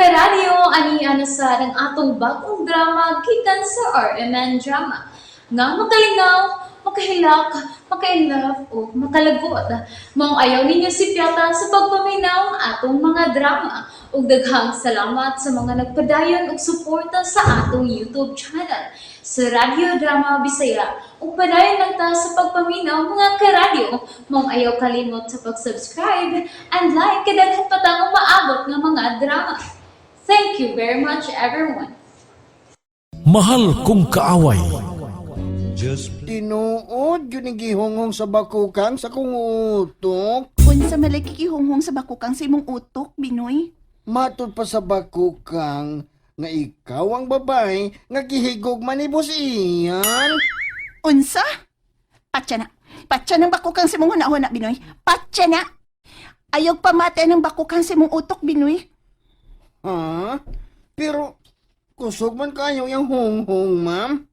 Karadyo, ani na sa ang atong bagong drama gikan sa RMN Drama. Nga makalingaw, makahilak, makainlove o makalagot. Maong ayaw ninyo sipyata sa pagpaminaw ang atong mga drama. Ug daghang salamat sa mga nagpadayon og suporta sa atong YouTube channel sa Radyo Drama Bisaya. Ug padayon lang ta sa pagpaminaw, mga karadyo. Maong ayaw kalimot sa pag-subscribe and like kay daghan pa tang umaabot nga mga drama. Thank you very much, everyone. Mahal Kong Kaaway. Tinuod yun ang gihonghong sa bakukang sa kong utok. Unsa man lay kikihunghong sa bakukang sa imong utok, Binoy? Matod pa sa bakukang nga ikaw ang babae nga gihigog man ni Boss Ian. Unsa? Patya na. Patya ng bakukang sa imong hunahuna, Binoy. Patya na. Ayaw pamati ng bakukang sa imong utok, Binoy. Ha? Pero kusog man kayo yung honghong, ma'am.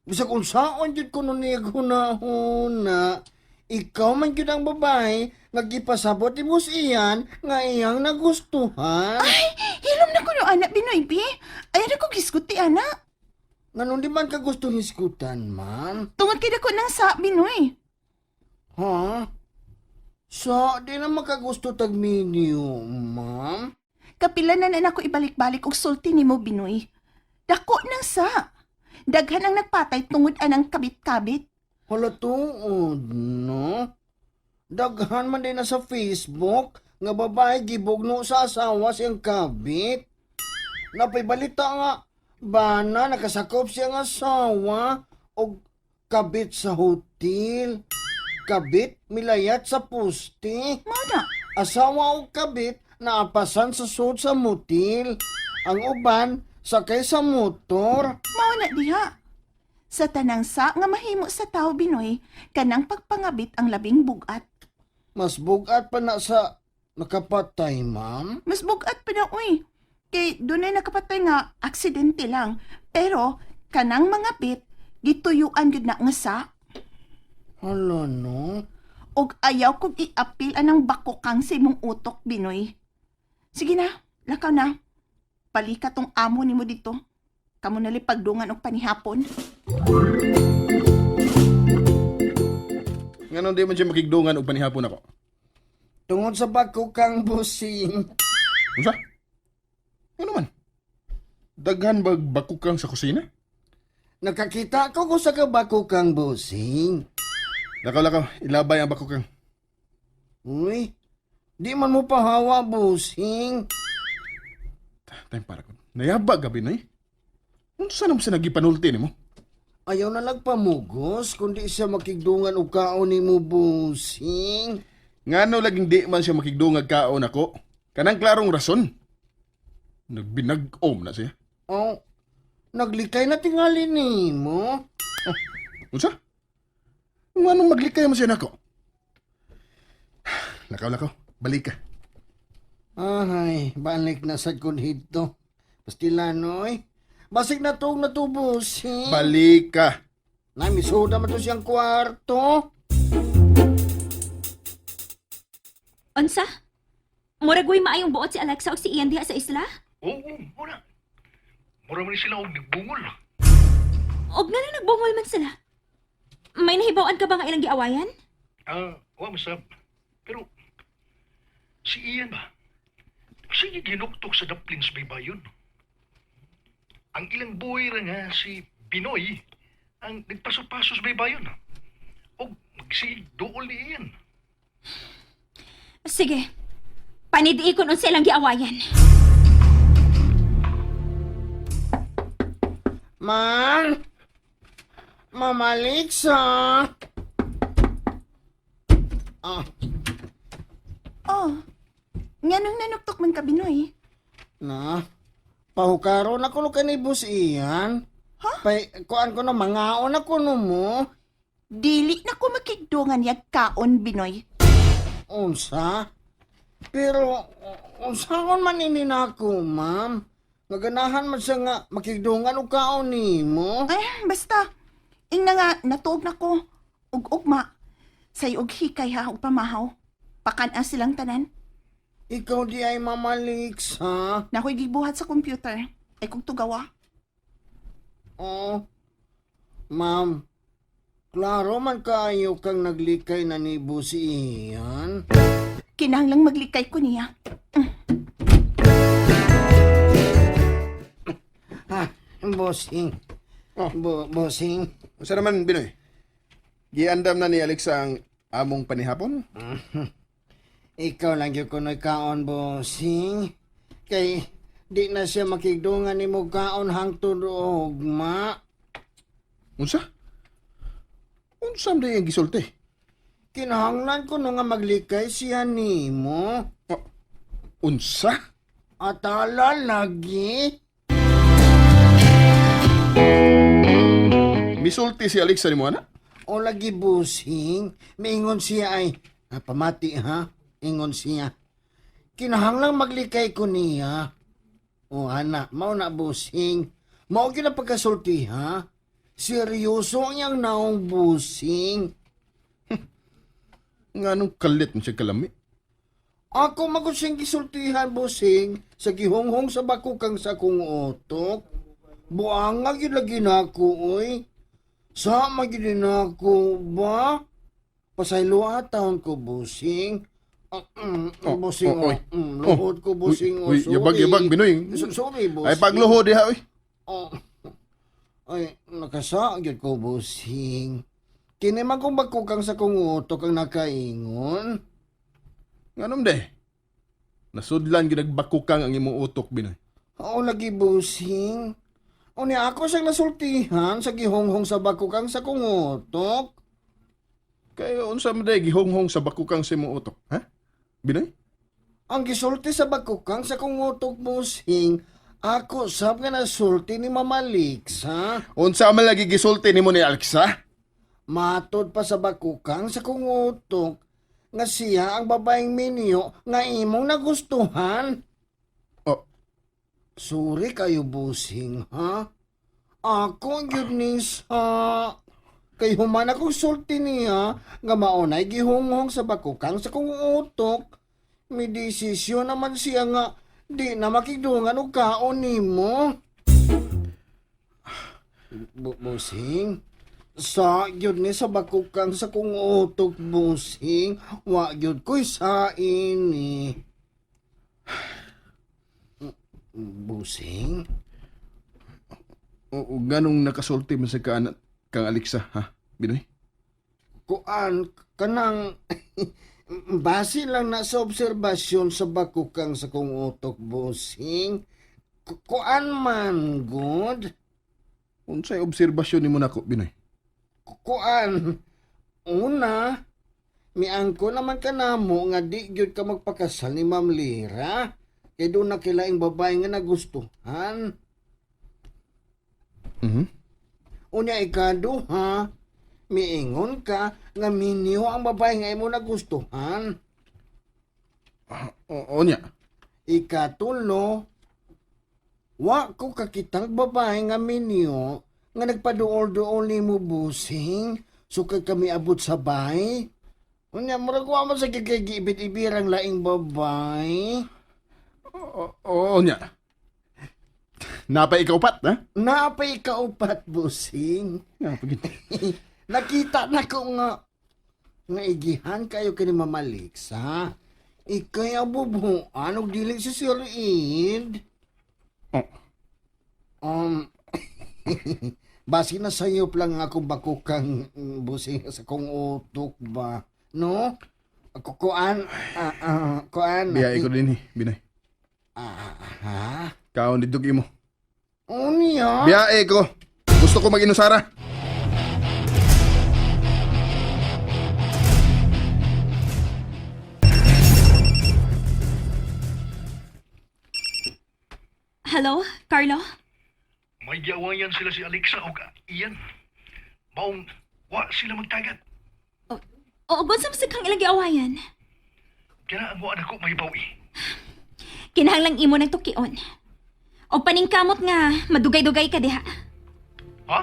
Bisag unsaon jud ko nun niya hunahuna. Ikaw man jud ang babae nga gipasabot ni Boss Ian nga iyang nagustuhan. Hilom na ko no, anak, Binoy, bi. Ayaw na ko gisguti, anak. Nganong di man ka gusto hisgutan, ma'am? Tungod kay dako ng sa, Binoy. Ha? Sa, di na makagusto tagminyo, ma'am. Kapila na na nako ibalik-balik og sulti nimo, Binoy. Dako ng sa. Daghan ang nagpatay tungod anang kabit-kabit. Hala tuod, no? Daghan man din na sa Facebook nga babae gibugno sa asawa siyang kabit. Napay balita nga, bana nakasakop siyang asawa og kabit sa hotel. Kabit milayat sa puste. Mao na. Asawa o kabit naapasan sa suot sa motil. Ang uban sakay sa motor. Mao na diha. Sa tanang sa nga mahimo sa tao, Binoy, kanang pagpangabit ang labing bugat. Mas bugat pa na sa nakapatay, ma'am. Mas bugat pa na, uy. Kay dunay nakapatay nga aksidente lang. Pero kanang mga bit gituyuan gyud na nga sa Hala no. og ayaw kog iapil anang bakokang sa imong utok, Binoy. Sige na, lakaw na. Palika tong amo nimo dito. Kamo nali pagdungan og panihapon. Nganong di man siya makigdungan og panihapon ako? Tungod sa bakukang busing. Unsa? Ano man? Daghan bag bakukang sa kusina? Nakakita ko kung sa kabakukang busing. Lakaw-lakaw, ilabay ang bakukang. Uy, di man mo pahawa, busing. Time para ko. Nayaba gabi na eh. Unsa naman siya nagipanulti nimo? Ayaw na nagpamugos, kundi siya makigdungan og kaon nimo, busing. Ngano laging di man siya makigdungag kaon ako? Kanang klarong rason. Nagbinag-om na siya. Oh, naglikay na tingali nimo. Unsa? Nganong maglikay mo siya nako? Lakaw-lakaw, balik ka. Ay, balik na sad ko dito. Pastilanoy. Basig na tog na to, busing. Balik ka. Namisuda man to siyang kwarto. Unsa? Murag way maayong buot si Alexa o si Ian diha sa isla? Oo, muna. Mura man sila og nagbungol. Og nga na nagbungol man sila. May nahibaw-an ka ba nga ilang giawayan? Ah, wa masab. Pero si Ian ba? Sige ginuktok sa daplin sa baybayon. Ang ilang buhay ra nga si Binoy ang nagpaso-paso sa baybayon. Og magsige duol ni Ian. Sige. Panidiikon unsa ilang giawayan. Man! Mama Alexa! Ah, Oh. Nganong nanuktok man ka, Binoy? na. Pahukaron ako no kanay boss Ian. Ha? Pay, kuan ko no, mangaon ako no mo. Dili na ko makigdungan yag kaon, Binoy. Unsa? Pero, unsaon man ini nako, ma'am? Naganahan man siya nga makigdungan og kaon nimo. Ay, basta. Ingna nga, natuog na ko. Ug ugma. Say og hikay ha, og pamahaw. Pakan-a silang tanan. Ikaw di ay mamalik sa. Na ako'y gibuhat sa computer. Ay kung tugawa. Oh. Ma'am, klaro man kaayo kang naglikay na ni Boss Ian. Kinahanglang maglikay ko niya. Ha, bossing. Oh. Bossing. Unsa naman, Binoy? Giandam na ni Alexa ang among panihapon? Ikaw lang gyud kuno'y kaon, bossing. Kay di na siya makigdungan ni mo kaon hangtod ugma. Unsa? Unsa man ang gisulti? Kinahanglan ko no nga maglikay siya nimo. Oh, unsa? Atala lagi. Misulti si Alexa nimo ana? O lagi busing, miingon siya ay, ah, pamati ha, ingon siya. Kinahanglang maglikay ko niya. O ana, mao na busing. Mao gyud ang pagkasulti ha. Seryoso ang iyang naong busing. Nganong kalit mo siya kalami? Ako magusing gisultihan busing sa gihonghong sa bakukang sa akong utok. Buanga gyud lagi nako oy. Sa magyud nako ba? Pasaylo taon ko busing. Ah, Oh, busing oh, oh, oy. luhod ko busing Uy, oh, uy, sorry. yabag, yabag, Binoy. Sorry busing. Ay pagluho diha oy. Oh. Ay, nakasa gyud ko busing. Kini man kong bakukang sa kong utok ang nakaingon. Nganom de? Nasudlan gyud nagbakukang ang imong utok, Binoy. Oo, lagi busing. O niya ako siyang nasultihan sa gihonghong sa bakukang sa kong utok. Kay unsa man day gihonghong sa bakukang sa imong utok, ha? Binoy? Ang gisulti sa bakukang sa kong utok busing, ako sab nga nasulti ni Mama Lixa. Unsa man lagi gisulti nimo ni Alexa? Matod pa sa bakukang sa kong utok, nga siya ang babaeng minyo nga imong nagustuhan. Oh, Sorry kayo busing, ha? Ako gyud ni sa... Kay human akong sulti niya nga maunay gihunghong sa bakukang sa kong utok. May desisyon naman siya nga di na makigdungan og kaon nimo. Busing, sa gyud ni sa bakukang sa kong utok busing, wa gyud ko'y sa ini. Busing? o, nganong nakasulti man sa kaan kang Alexa, ha? Binoy? Kuan kanang base lang na sa obserbasyon sa bakukang sa kong utok busing. Kuan man good. Unsay obserbasyon nimo nako, Binoy? Kuan una miangko naman kanamo nga di gyud ka magpakasal ni Ma'am Lira. Kay doon na kilaing babae nga nagustuhan. Mhm. Unya ikaduha, miingon ka nga minyo ang babae nga imo nagustuhan. O, o niya. Ikatulo, wa ko kakitang babae nga minyo nga nagpaduol-duol nimo busing sukad kami abot sa bahay. Unya, murag wa man sa giibit-ibirang laing babae. O, o, o niya. Napa ikaupat, ha? Naapay kaupat busing. Nga, pagit. Nakita na ko nga nga igihan kayo kini Mama Lixa. Ikay abubuan og dili si Sir Id. Oh. Basi na sayop lang akong bakukang busing sa kong utok ba, no? Ako kuan, kuan. Biyahe ko din eh, Binoy. Ah, ha? Kaon didog imo. Unya? Biyahe ko. Gusto ko mag-inusara. Hello, Carlo? May giawayan sila si Alexa og Ian. Maong wa sila magtagat. O, o unsa man sa kang ilang giawayan? Kaya ang wa nako may bawi. Kinahanglang imo ng tukion. O paningkamot nga madugay-dugay ka diha. Ha?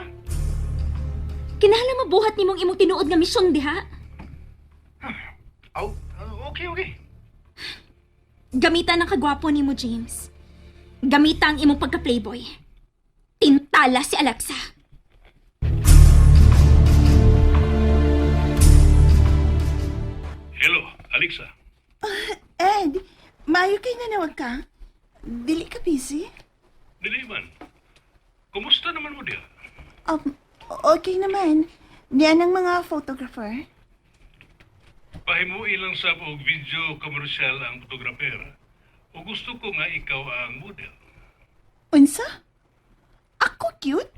Kinahanglang mabuhat nimong imong tinuod nga misyon diha. Aw, okay, okay. Gamita ng kagwapo nimo, James. Gamita ang imong pagka-playboy. Tintala si Alexa. Hello, Alexa. Ed, maayo kay nanawag ka. Dili ka busy? Dili man. Kumusta naman mo diha? Okay naman. Niyan ang mga photographer. Pahimuin lang sa og video commercial ang photographer. O gusto ko nga ikaw ang model. Unsa? Ako cute?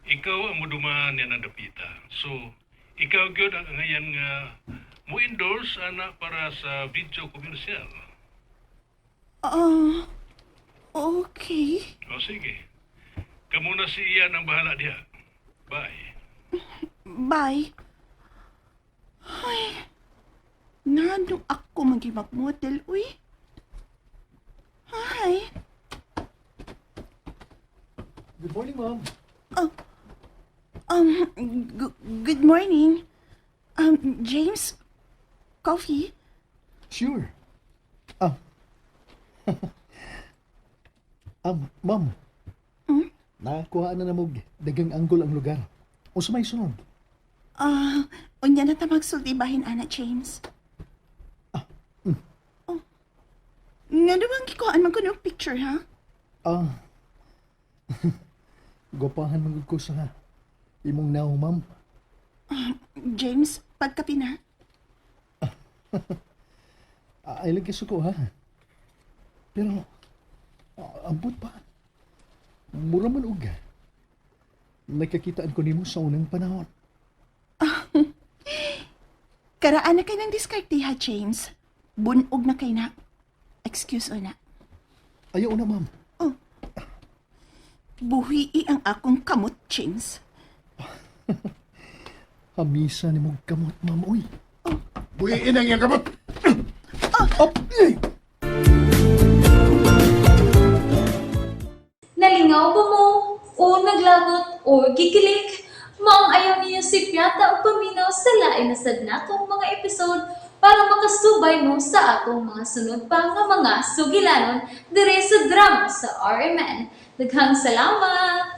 Ikaw ang muduman niya ng dapita. So, ikaw gyud ang angayan nga mo endorse ana para sa video commercial. Ah, okay. O sige. Kamo na si Ian ang bahala diha. Bye. Bye. Ay, nano ako maging mag-model, uy. Hi. Good morning, ma'am. Oh, good morning. James, coffee? Sure. Ah. Ma'am. Nakuha na namog dagang anggol ang lugar. Unsa may sunod? Ah, unya na ta magsulti bahin, ana, James. Oh. Nga naman gikuhaan man ko ng picture, ha? Ah. Gwapahan man gud ko sa imong naong, ma'am. James, pagkapi na. Ah, ay lang ko ha. Pero ambot pa. Mura man og. Nagkakitaan ko nimo sa unang panahon. Karaan na kay ng diskarte, ha, James? Bunog na kay na. Excuse o na. Ayaw na, ma'am. Buhii ang akong kamot, James. Hamisa ni mong kamot, ma'am. Uy. Buhiin ang iyang kamot! Up! Eh! Nalingaw ba mo? O naglagot o gikilig? Maong ayaw niyo si Piata o paminaw sa lain na sad natong mga episode para makasubay mo sa atong mga sunod pa nga mga sugilanon dire sa drama sa RMN. Daghang salamat!